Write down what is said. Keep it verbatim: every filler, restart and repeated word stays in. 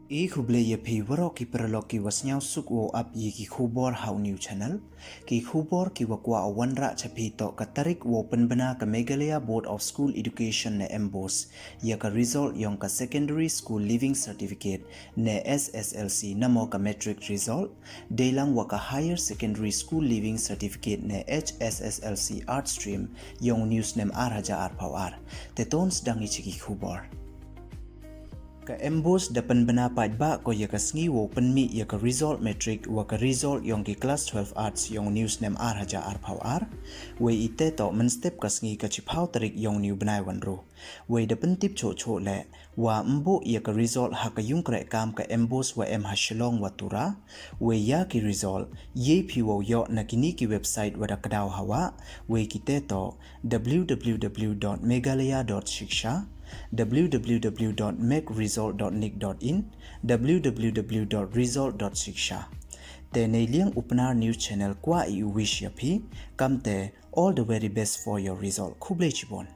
I khublei ya phi waroh ki paralok ki wa sniawsuk wow ap ya ki khubor ha u new channel. Ki khubor ki wa kwah u wanrah cha phi toh ka tarik wow pynbna ka Meghalaya Board of School Education ne MBOSE ya ka result yong ka Secondary School Leaving Certificate ne S S L C namo ka matric result, deilang wa ka Higher Secondary School Leaving Certificate ne H S S L C Arts Stream yong u new snem ar hajar arphaw ar. Te ton sdang i chi ki khubor. Ka MBOSE da pynbna paidbah ko ya ka sngi wow pynmih ya ka result matric wa ka result yong ki class twelve arts yong u new snem ar hajar arphaw ar. Wei i te toh mynstep ka sngi ka chiphaw tarik yong u new bnai wa ynru. Wei da pyntip choh choh le wa mbuh ya ka result ha ka yung kreh kam ka MBOSE wa em ha Shillong wa Tura. Wei ya ki result yei phi wow yoh na kini ki website wa da kdaw hawa. Wei ki te toh W W W dot meghalaya dot shiksha, W W W dot megresult dot nic dot in, W W W dot result dot shiksha. Te nei liang u Pnar News Channel kwah i u wish ya phi, kam te all the very best for your result. Khublei chibon.